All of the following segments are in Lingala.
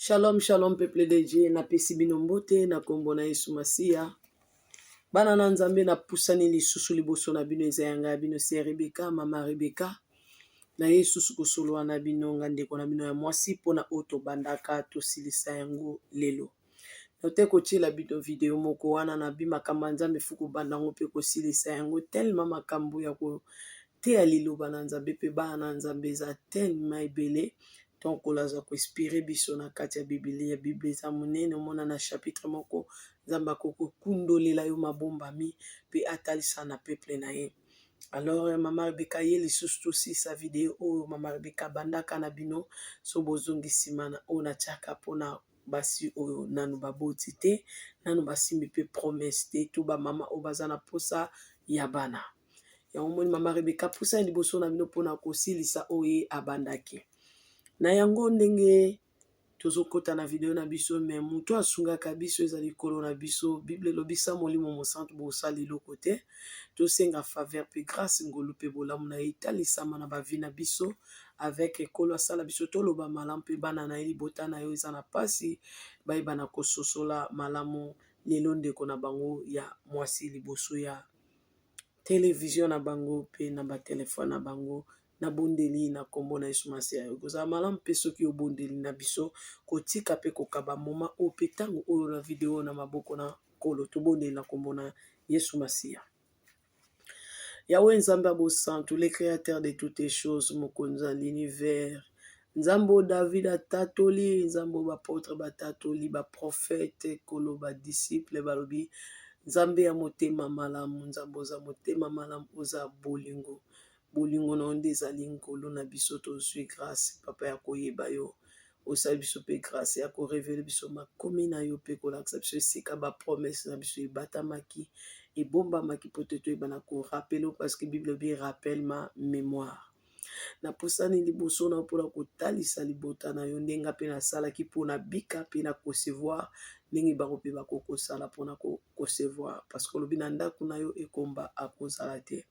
Shalom, shalom peuple de Dieu, napesi bino mbote na kombo na Yesu Masiya. Bana na Nzambe, napusani lisusu liboso na bino, eza ya ngai ya bino se Rebeka, mama Rebeka. Naye lisusu kosolola na bino nga ndeko na bino ya mwasi mpona oyo tobandaka tosilisa yango lelo. Note kotiela bino video moko wana na bi makambo ya Nzambe fu kobanda yango mpe kosilisa yango tellement makambo ya koteya liloba na Nzambe mpe bana na Nzambe eza tellement ebele. Donc Nkolo aza koinspire biso na kati ya Biblia. Biblia eza monene, omona na chapitre moko Nzambe akoki kokundolela yo mabombami mpe atalisa na peuple na ye. Alors mama Rebecca ye lisusu tosilisa video oyo mama Rebecca abandaka na bino so bozongi nsima na oyo natiaka mpona basi oyo nanu baboti te, nanu basimbi mpe promesse te, to bamama oyo baza na posa ya bana. Yango moni mama Rebecca pusani liboso na bino mpona kosilisa oyo ye abandaki. Na yango ndenge tozokota na video na biso, me moto asungaka biso ezali Nkolo na biso. Bible elobi sa Molimo Mosantu bosala eloko te. Tosenga faveur mpe grâce, ngolu mpe bolamu na ye etalisama na bavi na biso avec Nkolo asala biso toloba malamu mpe bana na ye, libota na yo eza na pasi bayeba na kososola malamu lelo ndeko na bango ya mwasi liboso ya television na bango mpe na batelefone na bango. Nabondeli na kombo na Yesu Masiya, ekozala malamu mpe soki obondeli na biso kotika mpe kokaba moma oyo mpe ntango oyo na video na maboko na Nkolo. Tobondeli na kombo na Yesu Masiya. Yahweh Nzambe ya bosantu, le créateur de toutes les choses, mokonzi ya l'univers, Nzambe oyo David atatoli, Nzambe oyo bapotre batatoli, baprofete, Nkolo, badisiple balobi, Nzambe ya motema malamu, Nzambe oza motema malamu, oza bolingo. Bolingo na yo nde ezali ngolu na biso, tozwi grâce papa ya koyeba yo. Osali biso mpe grâce ya korevele biso makomi na yo mpe kolakisa biso esika bapromese na biso ebatamaki, ebombamaki, mpo te toyeba na korapele, parce que Bible elobi rappelle ma mémoire. Napusani liboso na yo mpona kotalisa libota na yo ndenge mpe nasalaki mpona bika mpe na concevoir, ndenge bango mpe bakokosala mpona koconcevoir, parce que olobi na ndako na yo ekomba akozala te.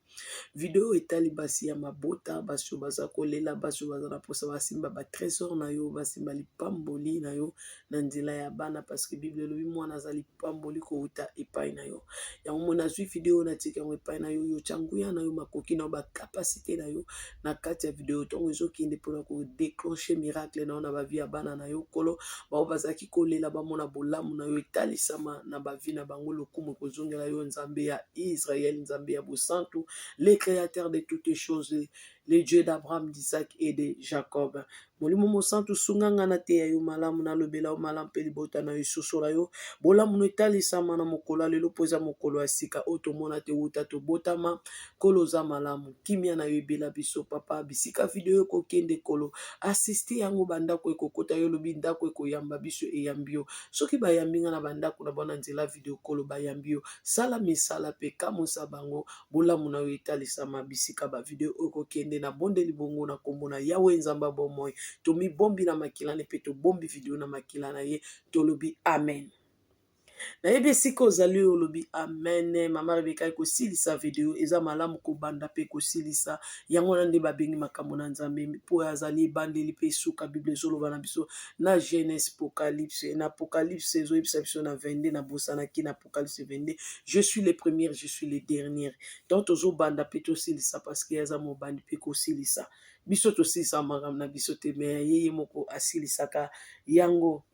Video etali basi ya mabota, basi oyo baza kolela, basi oyo baza na mposa basimba batrésor na yo, basimba lipamboli na yo na nzela ya bana, parce que Bible elobi mwana aza lipamboli kouta epai na yo. Yango mona nazwi video natika yango epai na yo, yo tya nguya na yo, makoki na yo, bacapacité na yo na kati ya video ntongo ezokende mpona kodéclenche miracle na yo na bavie ya bana na yo. Nkolo, bao bazalaki kolela bamona bolamu na yo etalisama na bavie na bango, lokumu ekozongela yo, Nzambe ya Israël, Nzambe ya bosantu, le créateur de toutes choses, le Dieu d'Abraham, d'Isaac et de Jacob. Molimo Mosantu, sunga nga na teya yo malamu, nalobela yo malamu mpe libota na yo esosola yo. Bolamu no etalisama na mokolo ya lelo, mpo eza mokolo ya sika oyo tomona te wuta tobotama. Nkolo, oza malamu, kimia na yo ebela biso papa. Bisika video ekokende, Nkolo, assiste yango, bandako ekokota yo, olobi ndako ekoyamba biso eyambi yo. Soki bayambi nga na bandako na bango na nzela video, Nkolo, bayambi yo. Sala misala mpe kamwisa bango, bolamu na yo etalisama bisika bavideo oyo ekokende. Na bondeli bongo na kombo na Yawe Nzambe ya bomoi, tomibombi na makila na mpe tobombi video na makila na ye, tolobi amen. Nayebi esika ozali oyo olobi amen. Mama Rebeka ekosilisa video, eza malamu kobanda mpe kosilisa yango wana nde babengi makambo na Nzambe, mpo azali ebandeli mpe esuka. Bible ezoloba na biso na Genèse, Apocalypse, na Apocalypse ezoyebisa biso na 22, nabosanaki, na Apocalypse 22, je suis le premier, je suis le dernier. Donc tozobanda mpe tosilisa, parce que aza mobandi mpe kosilisa. Biso tosilisa makambo na biso te, me ye moko asilisaka yango.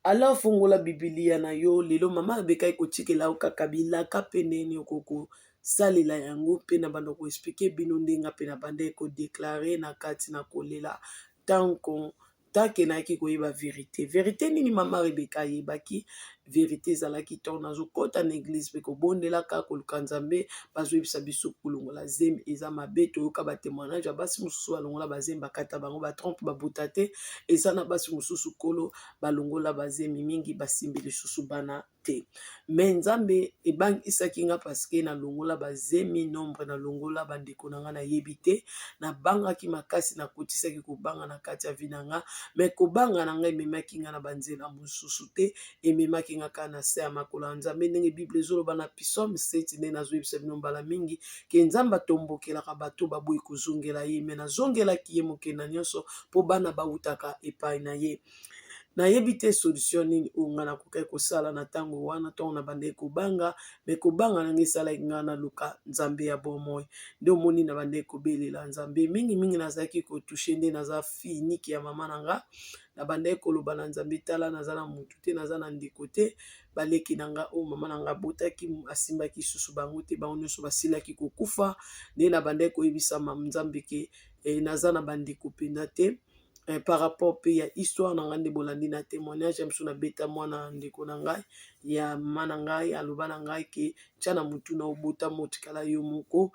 Alors fungola Bibilia na yo. Lelo mama Rebeka ekotikela yo kaka bilaka mpe ndenge okokosalela yango, mpe na banda koexpliquer bino ndenge mpe na banda ekodéclarer na kati na kolela ntango take nayaki koyeba vérité. Vérité nini mama Rebeka ayebaki? Vérité ezalaki ntango nazokɔta na église mpe kobondelaka, koluka Nzambe, bazoyebisa biso kolongola zemi eza mabe. Toyoka batémoignage ya basi mosusu balongola bazemi, bakata bango batrompe, babuta te. Eza na basi mosusu, Kolo, balongola bazemi mingi, basimbi lisusu bana. te. Mais Nzambe ebangisaki nga parce que nalongola bazemi nombre, nalongola bandeko na nga nayebi te. Nabangaki makasi, nakotisaki kobanga na kati ya vie na nga. Mais kobanga na nga ememaki nga na banzela mosusu te, ememaki nga kaka na se ya makolo ya Nzambe. Ndenge Bible ezoloba na Psaume 7, nde nazoyebisa bino mbala mingi ke Nzambe atombokelaka bato baboyi kozongela ye. Mais nazongelaki ye mokili na nyonso mpo bana bawutaka epai na ye. Nayebi te solution nini oyo ngai nakokaki kosala na ntango wana, ntango nabandaki kobanga. Mais kobanga na ngai esalaki ngai naluka Nzambe ya bomoi. Nde omoni nabandaki kobelela Nzambe mingimingi, nazalaki kotoucher nde naza fille unique ya mama na nga. Nabandaki koloba na Nzambe: tala, naza na motu te, naza na ndeko te. Baleki na nga oyo mama na nga abotaki, asimbaki susu bango te, bango nyonso basilaki kokufa. Nde nabandaki koyebisa Nzambe ke naza na bandeko mpenza te, par rapport mpe ya histoire na ngai. Nde bolandi na témoignage ya mosu, nabeta mwana ndeko na ngai ya mama na ngai, aloba na ngai ke tia na motu na obota motikala yo moko,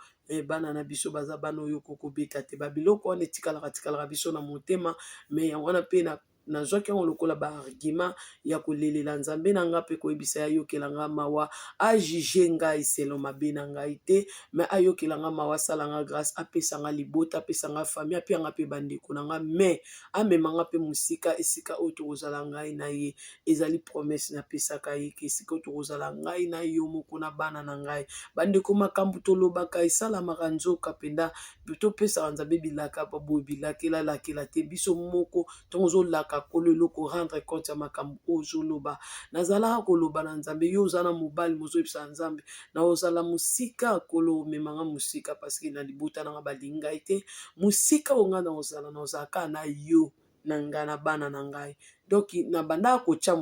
bana na biso baza bana oyo kokobeta te. Babiloko wana etikalaka tikalaka biso na motema. Mais yango wana mpe nazwaki yango lokola baargument ya kolelela Nzambe na nga mpe koyebisa ye ayokela nga mawa, ajuge ngai selon mabe na ngai te, mais ayokela nga mawa, asala nga grâce, apesa nga libota, apesa nga famille, apia nga mpe bandeko na nga, mais amema nga mpe mosika, esika oyo tokozala ngai na ye. Ezali promesse napesaka ye ke esika oyo tokozala ngai na yo moko na bana na ngai. Bandeko, makambo tolobaka esalamaka. Nzoka mpenza topesaka Nzambe bilaka boye, bilakela lakela te. Biso moko ntongo ozolaka Nkolo eloko, rendre compte ya makambo oyo ozoloba. Nazalaka koloba na Nzambe: yo oza na mobali, mozoyebisa Nzambe na ozala mosika, Nkolo omemanga mosika, parce que na libota nanga balingi ngai te. Mosika oyo ngai na ozala, na ozala kaka na yo na ngai na bana na ngai. Donc nabandaka kotya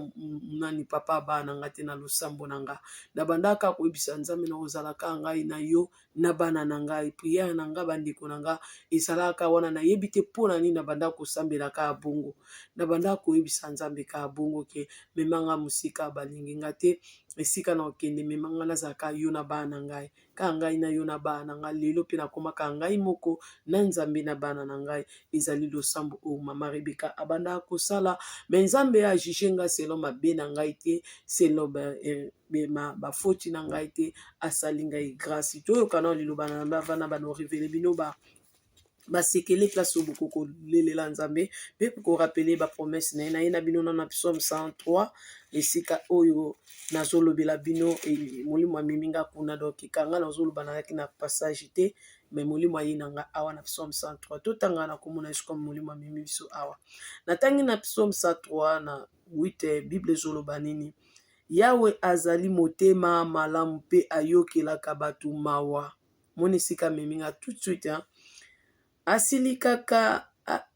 nani, papa ya bana na ngai te na losambo na nga. Nabandaka kaka koyebisa Nzambe na kozala kaka ngai na yo na bana na ngai. Prière na nga, bandeko na nga, ezalaka wana. Nayebi te mpo na nini nabandaka kosambela kaka bongo. Nabandaka koyebisa Nzambe kaka bongo ke memanga mosika, balingi nga te. Esika na kokende, memanga nazalaka yo na bana na ngai, kaka ngai na yo na bana na ngai. Lelo mpe nakomaka ngai moko na Nzambe na bana na ngai. Ezali losambo oyo mama Rebeka abandaka kosala. Mais Nzambe ajuge nga selon mabe na ngai te, selon bafoti na ngai te, asali ngai grâce. Toyoka na liloba na Nzambe avanda bana orévéler bino ba basekele place oyo bokoki kolelela Nzambe mpe korappeler bapromesse na ye. Na ye na bino na Psaume 103, esika oyo nazolobela bino. Molimo amemi nga kuna, donc kanga nazoloba, nazalaki na passage te, mais molimo aye na nga awa na Psaume 103. Totanga na komona Yesu comme molimo amemi biso awa. Natangi na Psaume 103 na 8. Bible ezoloba nini? Yawe azali motema malamu mpe ayokelaka bato mawa. Moni esika amemi nga tout de suite, hein?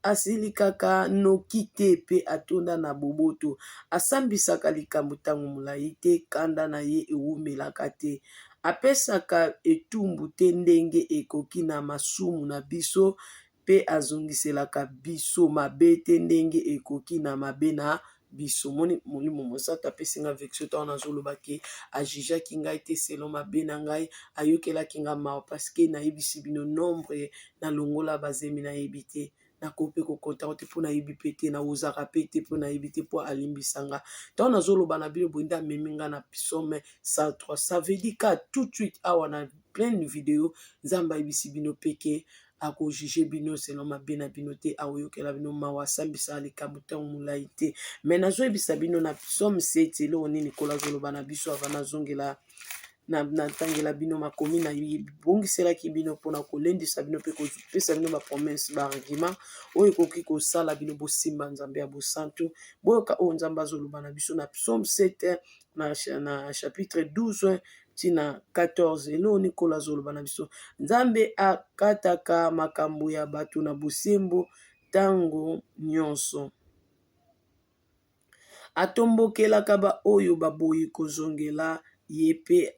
Asilikaka noki te mpe atonda na boboto. Asambisaka likambo ntango molai te, kanda na ye ewumelaka te. Apesaka etumbu te ndenge ekoki na masumu na biso mpe azongiselaka biso mabe te ndenge ekoki na mabe na biso. Moni, Molimo Mosantu apesi nga version ntango nazoloba ke ajugeaki ngai te selon mabe na ngai, ayokelaki nga mawa, parce que nayebisi bino nombre nalongola bazemi, nayebi te, nakoki mpe kokonta te mpo nayebi mpe te, naozaka mpe te mpo nayebi te, mpo alimbisa nga. Ntango nazoloba na bino boye, nde amemi nga na Psaume 103. Ça veut dire ka tout de suite awa na pleine video, Nzambe ayebisi bino mpe ke akojuge bino selon mabe na bino te, akoyokela bino mawa, asambisaka likambo ntango molai te. Mais nazoyebisa bino na Psaume 7, eloko nini Nkolo azoloba na biso avant nazongela natangela bino makomi nabongiselaki bino mpona kolendisa bino mpe kopesa bino bapromesse, baargument oyo ekoki kosala bino bosimba Nzambe ya bosantu. Boyoka oyo Nzambe azoloba na biso na Psaume 7 na chapitre 12 ntina 14. Eloko nini Nkolo azoloba na biso? Nzambe akataka makambo ya bato na bosembo ntango nyonso. Atombokelaka baoyo baboyi kozongela ye mpe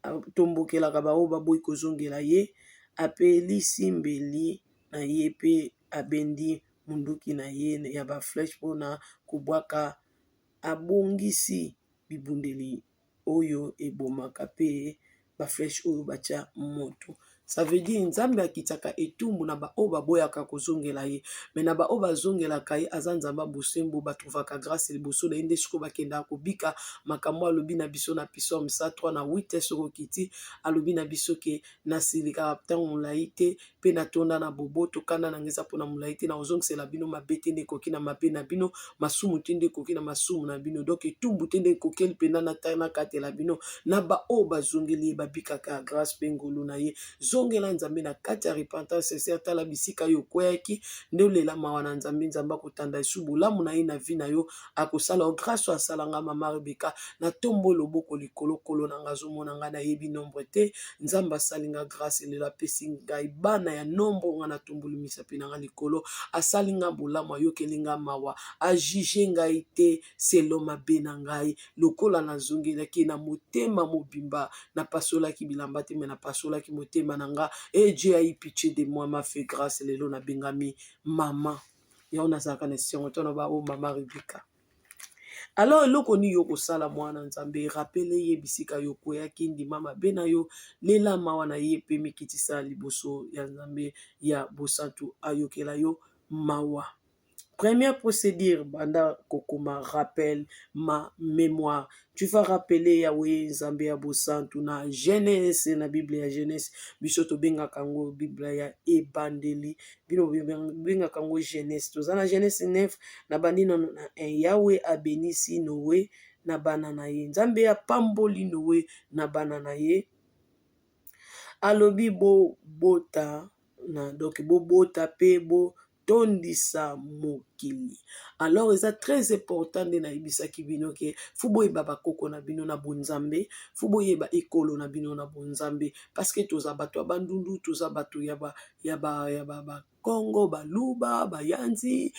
atombokelaka baoyo baboyi kozongela ye. Apelisi mbeli na ye mpe abendi munduki na ye ya baflèche mpona kobwaka. Abongisi bibundeli oyo ebomaka mpe baflèche oyo batia moto. Ça veut dire Nzambe akitaka etumbu na baoyo baboyaka kozongela ye, mais na baoyo bazongelaka ye, aza Nzambe ya bosembo, batrouvaka grâce liboso na ye. Nde sikoyo bakendaka kobika makambo alobi na biso na Psaume 103 na 8. Soki okiti, alobi na biso ke nasilikaka ntango molai te mpe natonda na boboto, kanda na ngai eza mpona molai te, na kozongisela bino mabe te nde ekoki na mabe na bino, masumu te nde ekoki na masumu na bino. Donc etumbu te nde ekokeli mpenza nakatela bino. Na baoyo bazongeli ye, babikaka ya grâce mpe ngolu na ye. Zongela Nzambe na kati ya repentance sincère. Tala bisika yo okweyaki, nde olela mawa na Nzambe. Nzambe akotanda esu bolamu na ye na vie na yo, akosala yo grâce oyo asala nga, mama Rebeka. Natombo loboko likolo, kolo na nga azomona nga, nayebi nombre te. Nzambe asali nga grâce lelo, apesi ngai bana ya nombre. Nga natomboli misapi na nga likolo. Asali nga bolamu, ayokeli nga mawa, ajuge ngai te selon mabe na ngai. Lokola nazongelaki na motema mobimba, napasolaki bilamba te, mais napasolaki motema na nga, et Dieu a eu pitié de moi, m'a fait grâce. Lelo nabengami mama. Yango nazalaka na esengo to na ba oyo mama Rebeka. Alors eloko nini yo kosala, mwana Nzambe? Rappeler ye bisika yo okweyaki, ndima mabe na yo, lela mawa na ye mpe mikitisa liboso ya Nzambe ya bosantu, ayokela yo mawa. Première procédure, banda kokoma rappel ma mémoire. Tu vas rappeler Yahweh, Nzambe ya bosantu, na Genèse, na Bible ya Genèse. Biso tobengaka yango Bible ya Ebandeli, bino bengaka yango Genèse. Toza na Genèse 9, na bandi nano na 1. Yahweh abenisi Noé na bana na ye. Nzambe apamboli Noé na bana na ye, alobi bobota na, donc bobota mpe botondisa mokili. Alors eza très important nde nayebisaki bino ke faut boyeba bakoko na bino na bonzambe, faut boyeba ekolo na bino na bonzambe, parce que toza bato ya Bandundu, toza bato ya ba Kongo, Baluba, Bayanzi,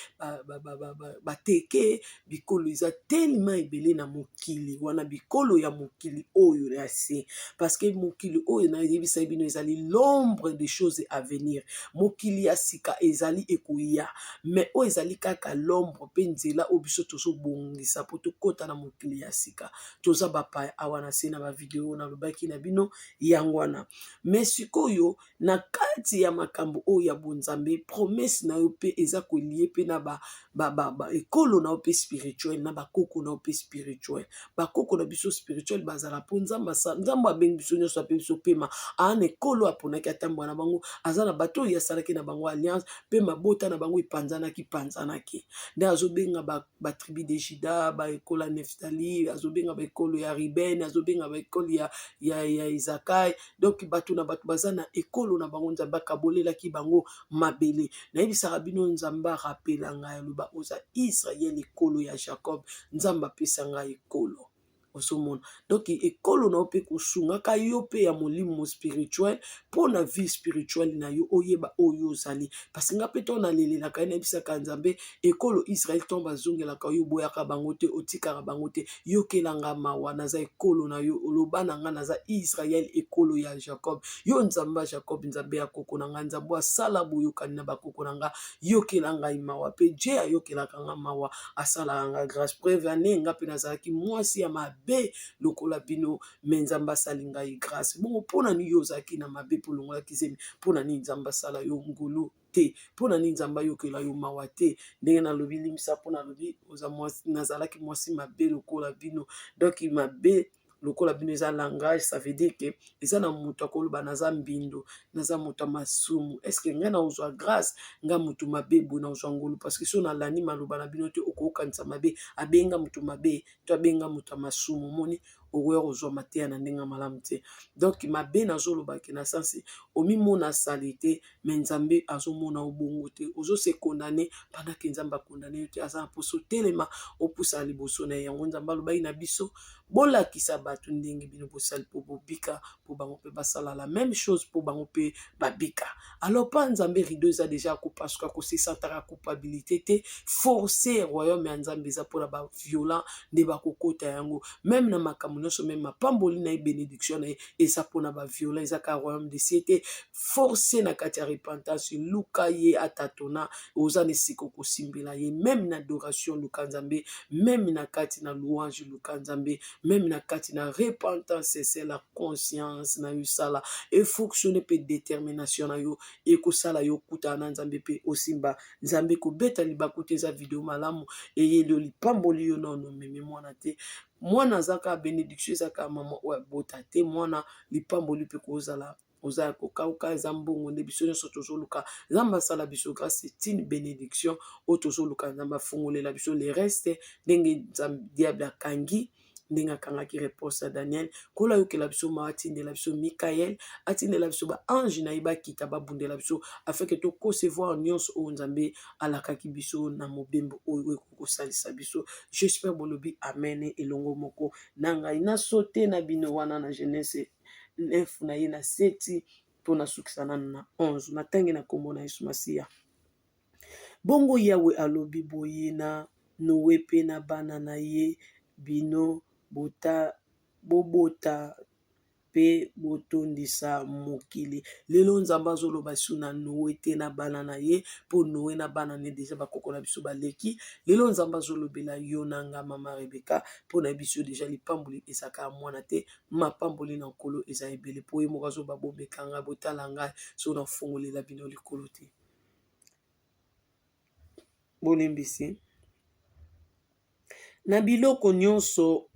Bateke. Bikolo eza telema ebele na mokili wana, bikolo ya mokili oyo ya se, parce que mokili oyo nayebisaki bino ezali l'ombre des choses à venir. Mokili ya sika ezali ekoya, mais oyo ezali kaka l'ombre mpe nzela oyo biso tozobongisa mpo tokɔta na mokili ya sika. Toza bapaya awa na se. Na bavideo nalobaki na bino yango wana. Mais sikoyo, na kati ya makambo oyo ya bonzambe, promesse na yo mpe eza kolier mpe na ba ekolo na yo mpe spirituel, na bakoko na yo mpe spirituel. Bakoko na biso spirituel bazala mpo Nzambe. Nzambe abengi biso nyonso, ape biso pema aa na ekolo aponaki atambola na bango. Aza na bato oyo asalaki na bango alliance, mpe mabota na bango epanzanaki panzanaki. Nde azobenga batribu de Juda, baekolo ya Neftali, azobenga baekolo ya Ruben, azobenga baekolo ya Isakai. Donc bato na bato baza na ekolo na bango. Nzambe akabolelaki bango mabele. Nayebisaka bino, Nzambe arapela ngai, aloba oza Israel, ekolo ya Jacob. Nzambe apesa ngai ekolo. Ozomona, donc ekolo na yo mpe kosungaka yo mpe ya molimo spirituel, mpo na vie spirituelle na yo, oyeba oyo ozali. Parce nga mpe ntango nalelelaka ye, nayebisaka Nzambe: ekolo Israel, ntango bazongelaka yo, oboyaka bango te, otikaka bango te, yokelanga mawa, naza ekolo na yo. Oloba na nga naza Israel, ekolo ya Jacob. Yo Nzambe ya Jacob, Nzambe ya koko na nga, Nzambe asala boyokani na bakoko na nga, yokela ngai mawa. Mpe Dieu ayokelaka nga mawa, asalaka nga grâce. Preuve ane, nga mpe nazalaki mwasi ya mabe lokola bino, mais Nzambe asali ngai grâce. Bongo mpona nini yo ozalaki na mabe mpo olongolaki zemi? Mpona nini Nzambe asala yo ngolu te? Mpona nini Nzambe ayokela yo mawa te? Ndenge nalobi, limbisa mpo nalobi oza mwasi, nazalaki mwasi mabe lokola bino. Donc mabe lokola bino eza langage. Ça veut dire ke eza na moto akoloba naza mbindo, naza moto ya masumu. Est-ce ngai nakozwa grâce? Nga moto mabe boye, nakozwa ngolu? Parce que so nalandi maloba na bino te, okokanisa mabe, abenga moto mabe to abenga moto ya masumu. Omoni, okoya kozwa mateya na ndenge ya malamu te. Donc mabe nazolobaki na sens omimona sali te, mais Nzambe azomona obongo te. Ozose condamner pendant ke Nzambe akondane yo te. Aza na mposa otelema, opusana liboso na ye. Yango Nzambe alobaki na biso: bolakisa bato ndenge bino bosali mpo bobika, mpo bango mpe basala la même chose, mpo bango mpe babika. Alors mpa Nzambe, rideau eza déjà kopasuka. Kosesantaka culpabilité te. Force royaume ya Nzambe eza mpona baviolent nde bakokota yango. Même na makambo makambo nyonso, même mapamboli na ye, bénédiction na ye eza mpona baviolent, eza kaka royaume de cieux te. Force na kati ya repentance, luka ye atatona, oza na esika okosimbela ye. Même na adoration, luka Nzambe. Même na kati na louange, luka Nzambe. Même na kati na repentance, c'est la conscience na yo esala efonctionne, mpe détermination na yo ekosala yo okutana na Nzambe mpe osimba Nzambe. Kobeta libaku te, eza video malamu eyeli yo, lipamboli yo. Nano omemi mwana te, mwana aza kaka bénédiction, eza kaka mama oyo abota te mwana, lipamboli mpe kozala oza ya kokauka. Eza mbongo nde biso nyonso tozoluka. Nzambe asala biso grâce, c'est une bénédiction oyo tozoluka. Nzambe afongolela biso le reste, ndenge diable akangi, ndenge akangaki réponse ya Daniel. Nkolo ayokela biso mawa, atindela biso Mikael, atindela biso baange na ye, bakita babundela biso afin que toconcevoir nyonso oyo Nzambe alakaki biso na mobembo oyo ekoki kosalisa biso. J'espère bolobi amen elongo moko na ngai. Nasote na bino wana na Genèse 9 na ye na 7 mpo nasukisa nano na 11. Natangi na nkombo na Yesu Masiya. Bongo Yawe alobi boye na Noe mpe na bana na ye: bino bobota mpe botondisa mokili. Lelo Nzambe azoloba su na Noe te, na bana na ye, mpo Noe na bana ne déjà bakoko na biso baleki. Lelo Nzambe azolobela yo na nga, mama Rebeka, mpo na biso déjà lipamboli ezalaka ya mwana te. Mapamboli na Nkolo eza ebele, mpo ye moko azoba: bomeka ngai, botala ngai so nafongolela bino likolo te. Bolimbisi na biloko nyonso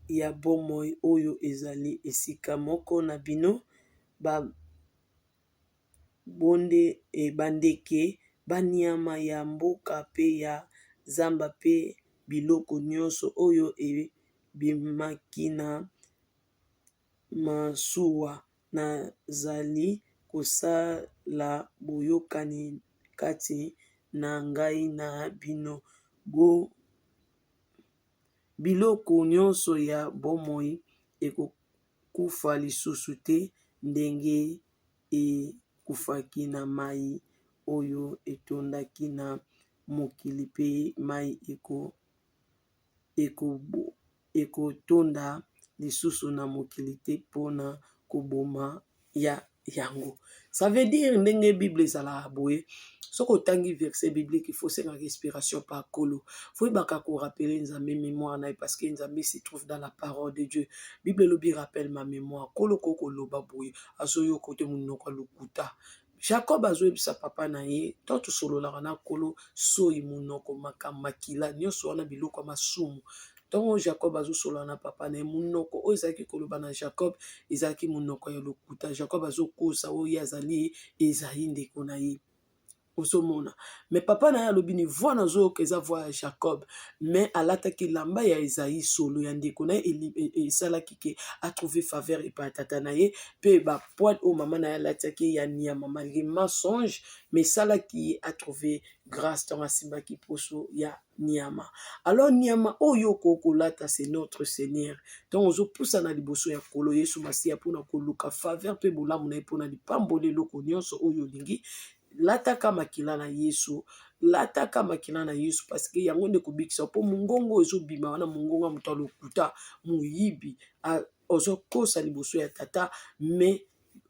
ya bomoi oyo ezali esika moko na bino, bandeke, banyama ya mboka mpe ya zamba, mpe biloko nyonso oyo ebimaki na masuwa. Nazali kosala boyokani kati na ngai na bino. Biloko nyonso ya bomoi ekokufa lisusu te ndenge ekufaki na mai oyo etondaki na mokili, mpe mai ekotonda lisusu na mokili te mpona koboma ya yango. Ça veut dire, ndenge Bible ezalaka boye, soki otangi verset biblique, il faut osengaka inspiration par Nkolo, faut oyebaka korappeler Nzambe mémoire na ye, parce que Nzambe se trouve dans la parole de Dieu. Bible elobi: rappelle ma mémoire. Nkolo ko koloba boye, azoyoka te monoko ya lokuta. Jacob azoyebisa papa na ye to tosololaka na Nkolo, soyi, monoko, makambo, makila nyonso wana, biloko ya masumu. Ntongo Jacob azosolola na papa na ye, monoko oyo ezalaki koloba na Jacob ezalaki monoko ya lokuta. Jacob azokosa oyo ye azali Ezai, ndeko na ye. Ozomona, mais papa na ye alobi ni voix nazoyoka eza voix ya Jacob, mais alataki elamba ya Ezai. Solo ya ndeko na ye esalaki que atrouve faveur epai ya tata na ye, mpe bapoils oyo mama na ye alatiaki ya nyama, malgré mensonge, mais esalaki ye atrouve grâce ntango asimbaki poso ya nyama. Alors nyama oyo okoki kolata, c'est notre Seigneur. Ntango ozopusana liboso ya Nkolo Yesu Masiya mpona koluka faveur mpe bolamu na ye, mpona lipamboli, eloko nyonso oyo olingi, lataka makila na Yesu, lataka makila na Yesu, parce que yango nde kobikisa. Mpo mongongo ezobima wana, mongongo ya moto alokuta, moyibi, ozokosa liboso ya tata, mais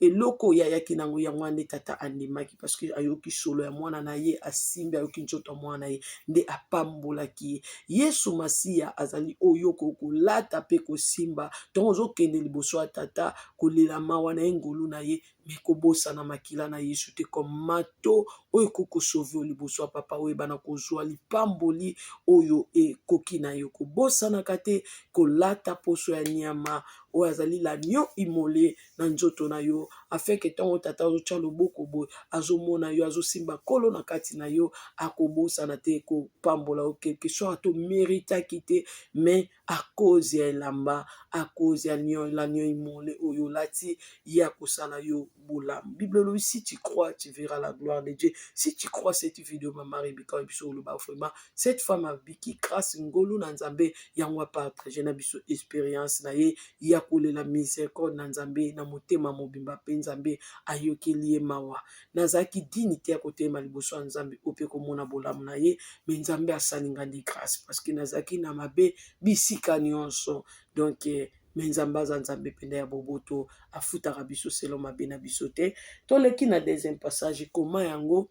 eloko oyo ayaki nango, yango wana nde tata andimaki, parce que ayoki solo ya mwana na ye, asimbi, ayoki nzoto ya mwana na ye, nde apambolaki ye. Yesu Masiya azali oyo kolata mpe kosimba ntongo ozokende liboso ya tata kolela mawa na ye, ngolu na ye, mais kobosana makila na Yesu te comme manteau oyo ekoki kosauver yo liboso ya papa, oyo ebana kozwa lipamboli oyo ekoki na yo. Kobosanaka te kolata poso ya nyama oyo azali l'agneau immolé na nzoto na yo, afin que ntango tata azotya loboko boye, azomona yo, azosimba Nkolo na kati na yo, akobosana te kopambola yo, quelque soit toméritaki te, mais à cause ya elamba, à cause ya l'agneau immolé oyo olati, ye akosala yo bolamu. Bible elobi: si tu crois, tu verras la gloire de Dieu. Si tu crois cette vidéo, mama Rebeka oyo biso oloba, vraiment cette femme abiki grâce, ngolu na Nzambe. Yango apartage na biso expérience na ye ya kolela miséricorde na Nzambe na motema mobimba, mpe Nzambe ayokeli ye mawa. Nazalaki digne te ya kotelema liboso ya Nzambe oyo mpe komona bolamu na ye, mais Nzambe asali nga nde grâce, parce que nazalaki na mabe bisika nyonso. Donc Mais Nzambe aza Nzambe mpenza ya boboto, afutaka biso selo mabe na biso te. Toleki na deuxième passage, koma yango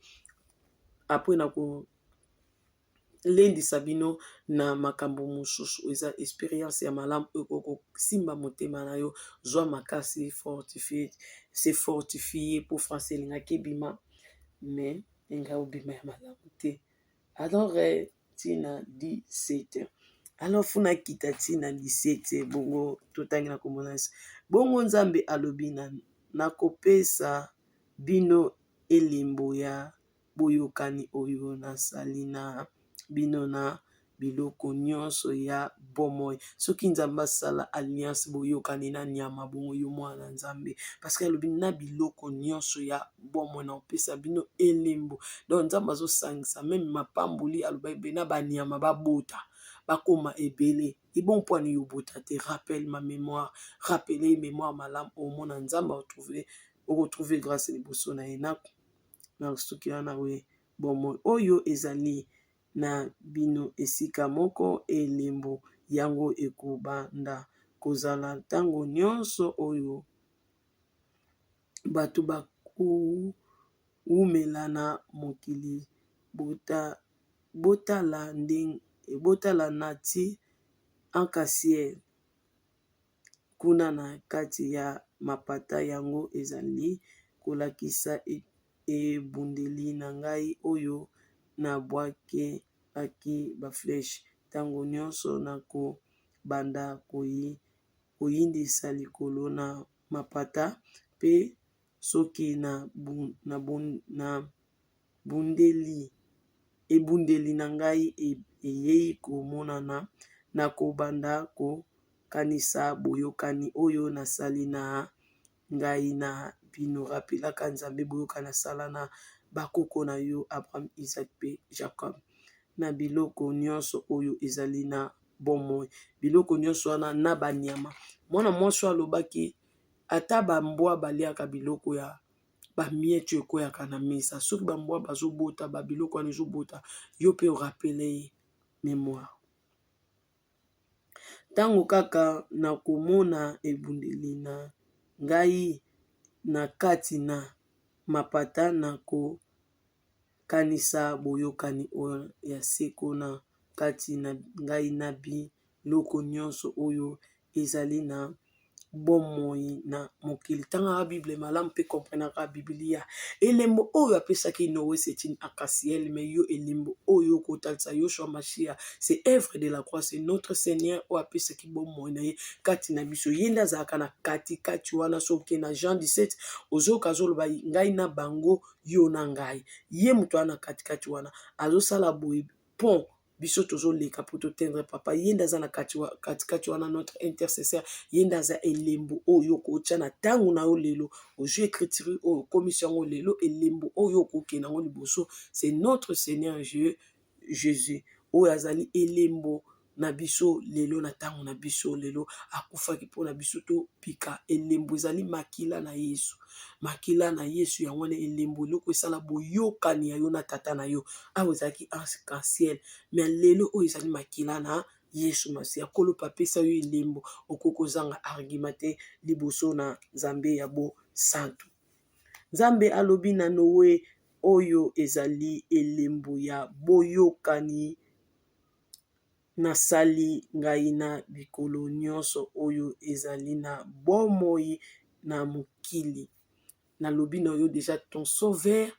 apres na kolendisa bino na makambo mosusu. Eza experience ya malamu oyo ekosimba motema na yo. Zwa makasi, fortifie, se fortifie po français elingaki ebima, mais engai obima ya malamu te. Alors ntina 17, alors funa kita ntina 17, bongo totangi na kombo na Yesu. Bongo Nzambe alobi na nakopesa bino elembo ya boyokani oyo nasali na bino na biloko nyonso ya bomoi. Soki Nzambe asala alliance boyokani na nyama, bongo yo mwana na Nzambe, parce que alobi na biloko nyonso ya bomoi na kopesa bino elembo. Donc Nzambe azosangisa meme mapamboli, aloba ebe na banyama babota bakoma ebele. Ebongo mpo ani yo obota te? Rappelle ma mémoire, rappele mémoire malamu, omona Nzambe aotrouve, okotrouve grâce liboso na ye. Na soki wana oye bomoi oyo ezali na bino esika moko, elembo yango ekobanda kozala ntango nyonso oyo bato bakowumela na mokili. Botala botala na ti arc-en-ciel kuna na kati ya mapata, yango ezali kolakisa ebundeli na ngai oyo nabwakelaki baflèche. Ntango nyonso nakobanda koyindisa likolo na mapata, mpe soki na ebundeli na ngai eyei komonana, nakobanda kokanisa boyokani oyo nasali na ngai na bino. Rappelaka Nzambe boyokani asala na bakoko na yo Abraham, Isaac mpe Jacob, na biloko nyonso oyo ezali na bomoi, biloko nyonso wana na banyama. Mwana mwasi alobaki ata bambwa baliaka biloko ya bamiettes ekweyaka na mesa. Soki bambwa bazobota babiloko wana ezobota, yo mpe orappeler ye mémoire. Ntango kaka nakomona ebundeli na ngai na kati na mapata, nakokanisa boyokani oyo ya seko na kati na ngai na biloko nyonso oyo ezali na bomoi na mokili. Tangaka Bible malamu mpe comprenaka Biblia. Elembo oyo apesaki Noé, c'est une arc-en-ciel, mais yo elembo oyo kotalisa Yoshua Mashia, c'est œuvre de la croix, c'est notre Seigneur oyo apesaki bomoi na ye kati na biso. Ye nde azalaka na katikati wana. Soki na Jean 17, ozoyoka azoloba ngai na bango, yo na ngai. Ye moto wana na katikati wana azosala boye pont, biso tozoleka mpo totendre papa. Ye nde aza na katikati wana, notre intercesseur. Ye nde aza elembo oyo okotya na ntango na yo lelo. Ozwi écriture oyo, okomisi yango lelo elembo oyo okokende yango liboso. C'est notre Seigneur Jésus oyo azali elembo na biso lelo, na ntango na biso lelo. Akufaki mpona biso topika. Elembo ezali makila na Yesu, makila na Yesu yango wana elembo, eloko esala boyokani ya yo na tata na yo. Awa ezalaki arc-en-ciel, mais lelo oyo ezali makila na Yesu Masiya. Nkolo apesa yo elembo, okoki kozanga argument te liboso na Nzambe ya bosantu. Nzambe alobi na Noe: oyo ezali elembo ya boyokani nasali ngai na bikolo nyonso oyo ezali na bomoi na mokili. Nalobi na yo déjà, ton sauveur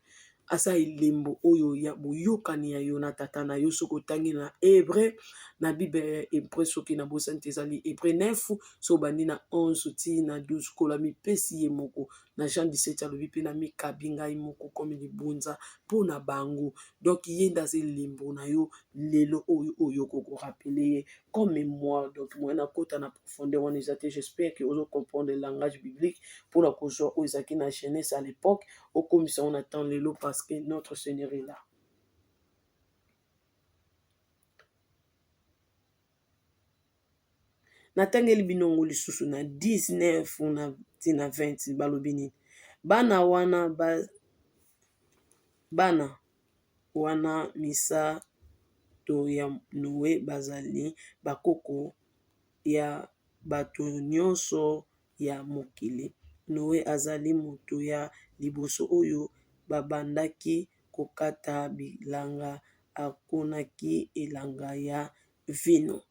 aza elembo oyo ya boyokani ya yo na tata na yo. Soki otangi na Hébreu, na Bible ya Hébreu, soki nabosani te, ezali Hébreu 9, so obandi na 11 ti na 12, kola mipesi ye moko. Na Jean 17 alobi mpe na mikabi ngai moko komi libonza mpo na bango. Donc ye nde aza elembo na yo lelo oyo, oyo okokorappeler ye comme mémoire. Donc moyen nakota na profondeur wana eza te. J'espère que ozocomprendre le langage biblique mpona kozwa oyo ezalaki na jeunesse à l'époque, okomisa ngo na temps lelo, parce que notre Seigneur est là. Natangeli bino yango lisusu na 19 na ntina 20. Balobi nini? Bana wana ba, bana wana misato ya Noe bazali bakoko ya bato nyonso ya mokili. Noe azali moto ya liboso oyo babandaki kokata bilanga, akonaki elanga ya vino.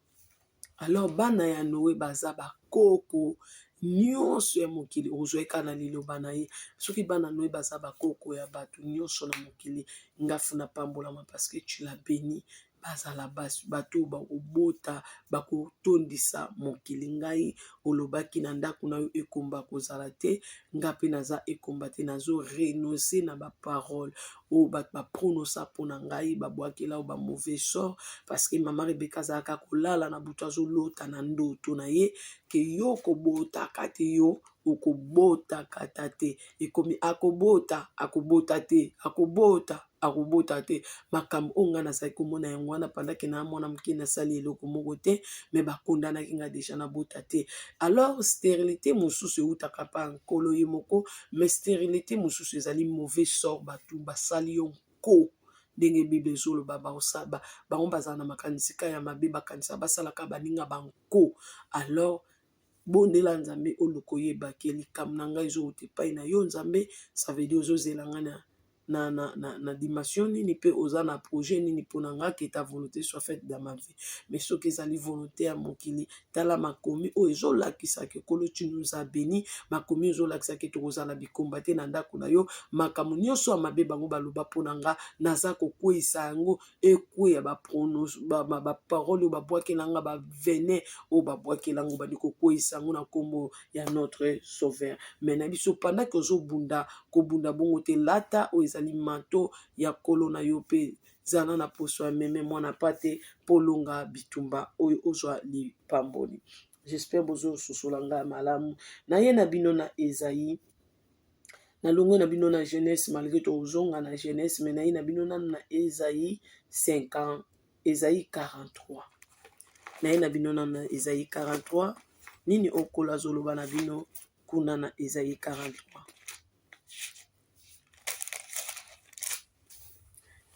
Alors bana ya Noe baza bakoko nyonso ya mokili, okozwa ye kaka na liloba na ye. Soki bana Noe baza bakoko ya bato nyonso na mokili, ngafu na pambolama parce que tu l'as béni. Bazala bato oyo bakobota, bakotondisa mokili. Ngai olobaki na ndako na yo ekomba kozala te, nga mpe naza ekomba te, nazo renoncer na ba parole oyo bato ba prononça mpo na ngai, babwakela oyo ba mauvais sort, parce que mama Rebecca azalaka kolala na butu, azolota na ndoto na ye ke yo kobotaka te, yo okobotaka ta te, ekomi akobota, akobota te, akobota, akobota te. Makambo oyo ngai nazali komona yango wana pendant ke na mwana moke, nasali eloko moko te, me bakondanaki ngai deja nabota te. Alors stérilité mosusu eutaka pa nkolo ye moko, mais stérilité mosusu ezali mauvais sort, bato basali yo nko ndenge Bible ezoloba, bango bazala na makanisi ka ya mabe, bakanisa basalaka baninga banko. Alors bondela Nzambe, oluka oyeba ke likambo na ngai ezowuta epai na yo Nzambe. Ça veut dire ozozela ngai na dimension nini, mpe oza na projet nini mpona nga, que ta volonté soit faite dans ma vie. Mais soki ezali volonté ya mokili, tala makomi oyo ezolakisa ke Nkolo, tu nous as béni. Makomi ezolakisa ke tokozala bikomba te na ndako na yo. Makambo nyonso ya mabe bango baloba mpona nga, naza kokweyisa yango, ekweya. Baparole oyo babwakela nga, bavenin oyo babwakela yango, bandi kokweyisa yango na nkombo ya notre sauveur. Mais na biso, pendant ke ozobunda, kobunda bongo te. Lata oyo ezali manteau ya nkolo na yo, mpe zala na poso ya meme mwana pate, mpo olonga bitumba oyo, ozwa lipamboli. J'espère bozososola ngai malamu. Naye na bino na Esaïe, nalongwe na bino na Genèse, malgré tozonga na Genèse, mais naye na bino nanu na Esaïe 50, Esaïe 43. Naye na bino nanu na Esaïe 43. Nini okolo azoloba na bino kuna na Esaïe 43?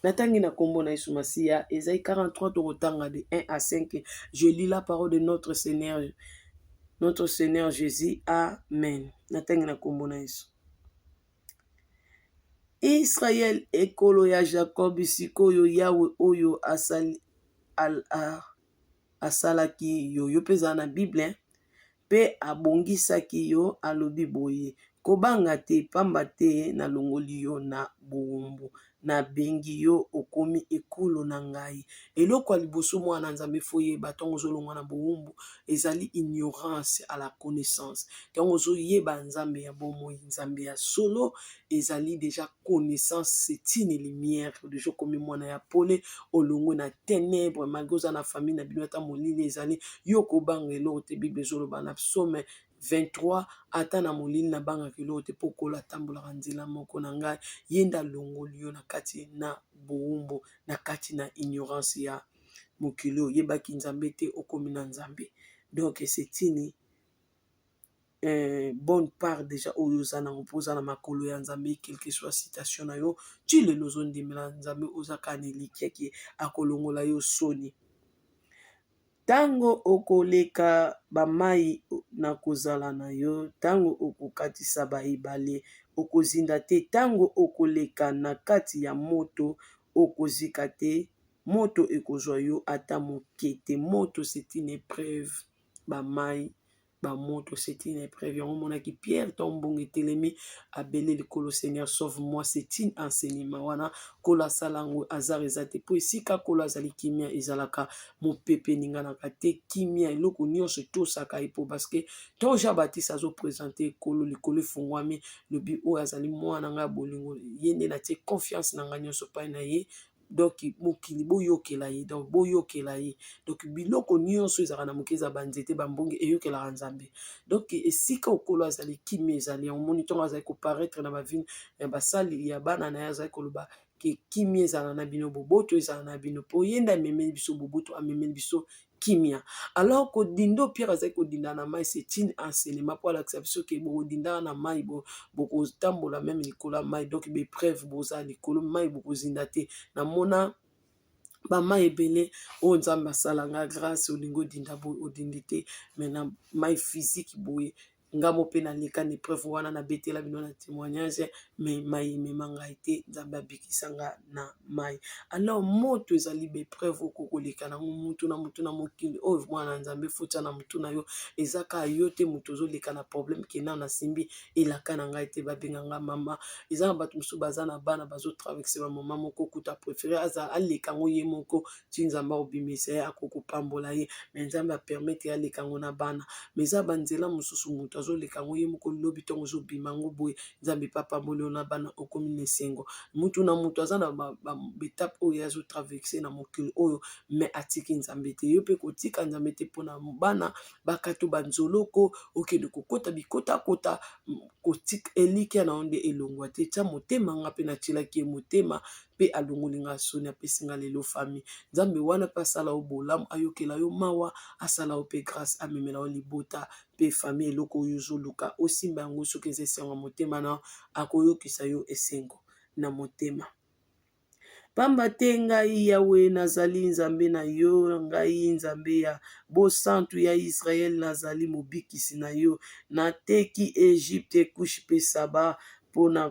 Natangi na nkombo na Yesu Masiya. Esaïe 43, tokotanga de 1 à 5. Je lis la parole de notre Seigneur, notre Seigneur Jésus. Amen. Natangi na nkombo na Yesu. Israel, ekolo ya Jacob, sikoyo Yawe oyo asali, asalaki yo, yo mpe ezala na Bible, mpe abongisaki yo, alobi boye: Kobanga te, pamba te nalongoli yo na bowumbu, nabengi yo, okomi ekolo na ngai. Eloko ya liboso, mwana Nzambe, fo yeba, ntango ozolongwa na bowumbu, ezali ignorance à la connaissance. Ntango ozoyeba Nzambe ya bomoi, Nzambe ya solo, ezali déjà connaissance, c'est une lumière. Déjà okomi mwana ya pole, olongwe na ténèbre. Malgré oza na famille na bino, ata molili ezali, yo kobanga eloko te. Bible ezoloba na Psaume 23: ata na molili nabangaka eloko te, mpo Nkolo atambolaka nzela moko na ngai. Ye nde alongoli yo na kati na bowumbu, na kati na ignorance ya mokili oyo oyebaki Nzambe te, okomi na Nzambe. Donc c'est une bonne part déjà oyo oza nango, mpo oza na makolo ya Nzambe. Quelque soit situation na yo ti lelo, ozondimela Nzambe, oza kaka na elikiaki akolongola yo soni. Ntango okoleka bamai, nakozala na yo. Ntango okokatisa baebale, okozinda te. Ntango okoleka na kati ya moto, okozika te, moto ekozwa yo ata moke te. Moto, c'est une épreuve. Bamai, bamoto, c'est une épreuve. Yango omonaki Pierre, ntango mbongo etelemi, abele likolo: Seigneur, sauve moi. C'est une enseignement wana. Nkolo asala yango, hasard eza te, mpo esika Nkolo azali, kimia ezalaka, mopepe eninganaka te, kimia, eloko nyonso etosaka ye. Mpo parce que ntango Jean Baptiste azoprésenter ekolo, likolo efungwami, lobi: oyo azali mwana ngai ya bolingo, ye nde natie confiance na ngai nyonso epai na ye. Donc mokili boyokela ye, donc boyokela ye. Donc biloko nyonso ezalaka na moke, eza banzete, bambonge, eyokelaka Nzambe. Donc esika okolo azali, kimia ezali. Yango moni ntongo azali koparaître na bavine ya basali ya bana na ye, azali koloba ke kimia ezala na bino, boboto ezala na bino, mpo ye nde amemeli biso boboto, amemeli biso kimia. Alors kodindo, Pierre azali kodinda na mai, c'est une enseignement mpo alakisa biso ke bokodindaka na mai, bokotambola même likolo ya mai. Donc baépreuve, boza likolo mai, bokozinda te. Namona Bamai ebele oyo Nzambe asala nga grâce. Olingi odinda boye, odindi te, mais na mai physique boye, nga mo mpe naleka na épreuve wana, nabetela bino na témoignage, mais mai emema ngai te. Nzambe abikisa nga na mai. Alors moto ezali baépreuve oko koleka nango. Mutu na mutu na mokili oyo, mwana Nzambe, futa na mutu na yo. Eza kaka yo te moto ozoleka na problème. Kenda, nasimbi elaka na ngai te, babenga nga mama. Eza na bato mosusu baza na bana, bazotraverser bamama moko, kuta préféré aza aleka yango ye moko ti Nzambe akobimisa ye, akokopambola ye. Mais Nzambe apermettre aleka yango na bana. Mais eza banzela mosusu, moto azoleka yango ye moko. Lobi ntongo ozobima yango boye, Nzambe mpe apamboli yo na bana, okomi na esengo. Mutu na mutu aza na baétape oyo azotraverser na mokili oyo, mais atiki Nzambe te. Yo mpe kotika Nzambe te mpona bana bakato banzoloko, okende kokota bikotakota. Kotika elikya na yo nde elongwa te. Tia motema. Nga mpe natielaki ye motema mpe alongoli nga soni, apesi nga lelo famille. Nzambe wana mpe asala yo bolamu, ayokela yo mawa, asala yo mpe grâce, amemela yo libota mpe famille. Eloko oyo ozoluka, osimba yango. Soki eza esengo ya motema na, akoyokisa yo esengo na motema. Pamba te ngai Yawe nazali Nzambe na yo, ngai Nzambe ya bosantu ya Israele, nazali mobikisi na yo. Nateki Egypte, Kushi mpe Saba mpona